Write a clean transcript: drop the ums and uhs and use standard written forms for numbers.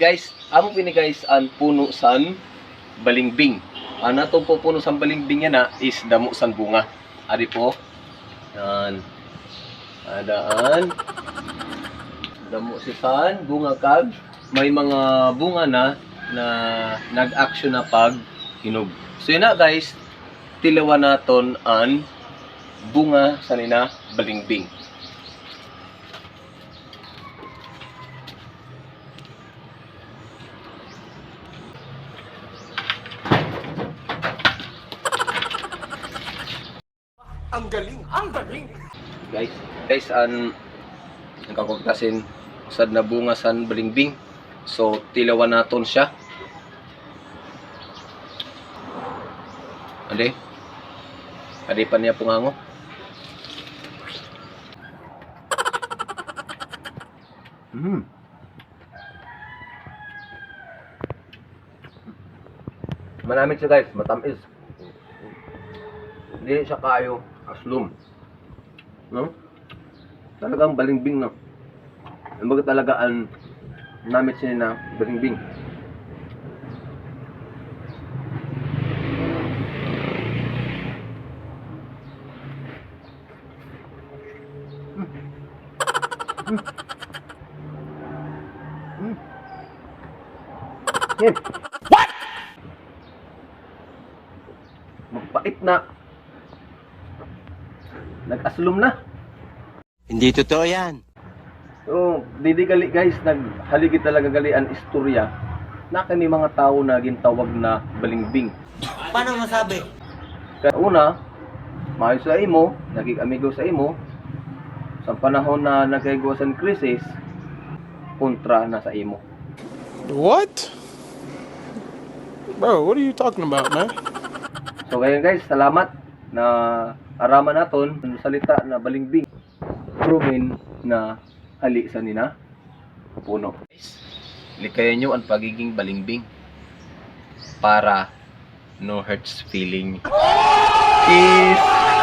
Guys, amo pini guys ang puno san balingbing. Ang ato po puno san balingbing yan na is damo san bunga. Ari po. Yan. Adaan. Damo si san bunga kag may mga bunga na na nag-action na pag hinog. So yun na guys, tilawan naton ang bunga sa nina balingbing. Ang galing! Ang galing! Guys, guys, ang kakugtasin sad na bunga san balingbing. So tilawan naton siya. Ade. Ade pa niya pungango. Manamit siya guys, matamis. Hindi siya kayo aslum. No? Talagang balingbing no. Kumbaga talaga ang namit siya na balingbing. What? Magpait na. Nag-aslum na. Hindi totoo yan. So, dili gali guys, naghaligi talaga gali ang istorya na kani mga tao na gintawag na balingbing. Paano masabi? Kaya una, maayo sa imo, naging amigo sa imo, sa panahon na nagkayguasan krisis, kontra na sa imo. What? Bro, what are you talking about, man? So ngayon guys, salamat na araman naton ang salita na balingbing. Proven na hali sa nina puno. Guys, likayan nyo ang pagiging balingbing para no hurts feeling. Peace!